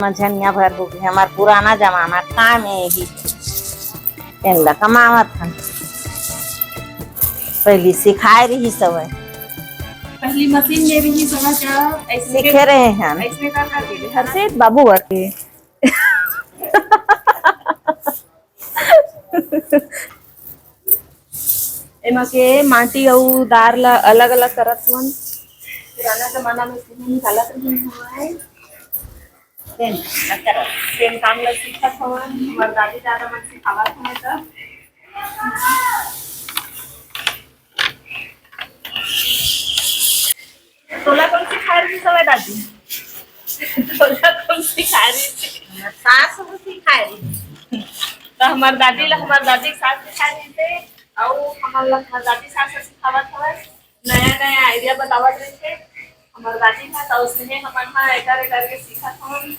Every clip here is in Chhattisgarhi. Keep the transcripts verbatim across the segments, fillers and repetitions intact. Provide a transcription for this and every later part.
मझनिया भर हो गे, हमार पुराना जमाना काम हे यही, तेन ला कमावत हन। पहिली सिखाए रहिस हवय। पहिली मशीन में रहिस हवय, का अइसने सीखे रहे हन। अइसने का कर दे। हर्षित बाबू बर के। एमा के माटी अउ दार ला अलग-अलग करत हवन। पुराना जमाना में इसे निकालत रहिन हवय। तेन, तेन काम ला सीखत हवन। हमर दादी दादा मन सिखावत हवय त। तोला कोन सिखाए रहिस हवय दादी? तोला कोन सिखाए रहिस? सास ह सिखाए रहिस। त हमर दादी ला, हमर दादी के सास सिखाए रहिस हे, अउ हमन ला हमर दादी सास ह सिखावत हवय, नया नया idea बतावत रहिस हे हमर दादी ह, त उसने हमन ह एकर एकर के सीखत हवन।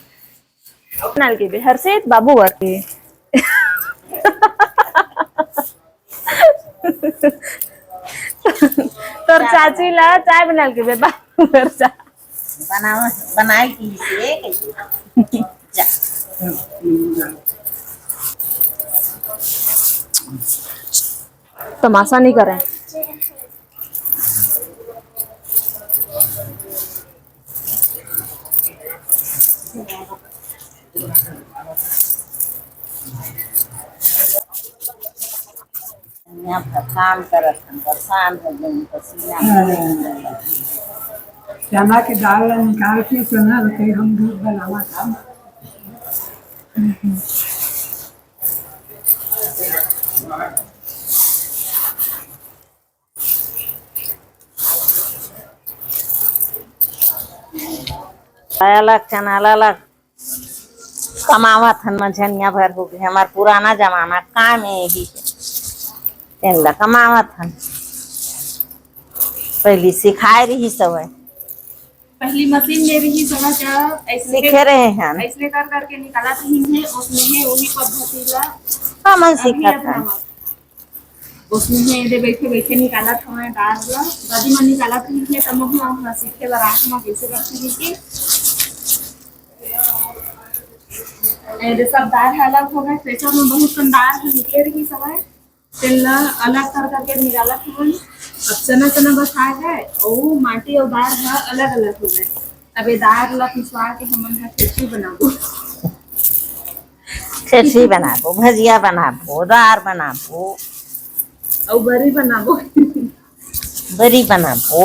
नल के बे, हर्षित बाबू बर के। तोर चाची ला चाय बनाल के बे, बाबू बर चाय। बनावा, बनाए की से कहिए। जा। तमाशा नहीं करे। यहाँ पर काम करत हन, परेशान हो गए, पसीना। चना के दाल ला निकाल के चना ला कहीं हम दूध बनावा था। अलग चना अलग कमावत हन, मझनिया भर हो गे, हमार पुराना जमाना काम हे यही, तेन ला कमावत हन। पहिली सिखाए रहिस हवय। पहिली मशीन में रहिस हवय, का अइसने सीखे रहे हन। अइसने कर करके निकालत रहिन हे, ओसने हे, ओही पद्धति ला हमन अभी सीखत हन। अपनावत। ओसने हे, एदे बइठे बइठे निकालत हवय दार ला। दादी मन निकालत रहिन हे, त महूँ ह सीखे बर आए हवं, कइसे करथे कहिके। एदे सब दार ह अलग हो गए, प्रेशर में बहुत कन दार ह निकले रहिस हवय। तेन ला अलग कर करके निकालत हवन। अब चना चना बस आ गे, अउ माटी अउ दार ह अलग अलग हो गए। अब ये दार ला पिसवा के हमन ह खिचड़ी बनाबो। खिचड़ी बनाबो, भजिया बनाबो, दार बनाबो। अउ बरी बनाबो। बरी बनाबो।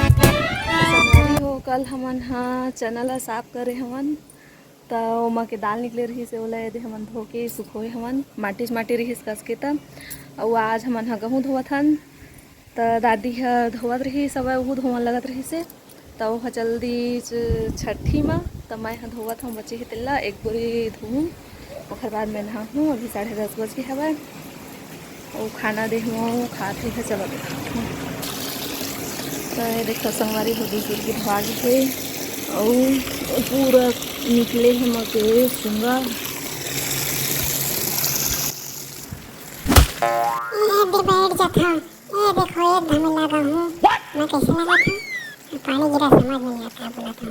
संगवारी हो, कल हमन ह चना ला साफ करे हवन, त ओमा के दाल निकले रहिस हे, ओला एदे हमन धो के सुखोए हवन, माटी माटी रहिस कस के। त अउ आज हमन ह गहूँ धोवत हन, त दादी ह धोवत रहिस हवय, उहू धोवन लगत रहिस हे। त ओह चल दिस छट्ठी म, त मैं ह धोवत हव, बचे हे तेला एक बोरी धोहूँ, ओखर बाद मैं नहाहूँ। अभी साढ़े दस बज गे हवय, अउ खाना दे हवं, खात हे, चलो दिखात हवं। त ये देखो संगवारी हो, दूसर के धोआ गे हे, अउ पूरा निकले हे मके सुंगा। ये दे बैठ जाथा। ये देखो, एक धमेला गहूँ। मैं कैसे लगाता? पानी गिरा, समझ में नहीं आता, बोला था।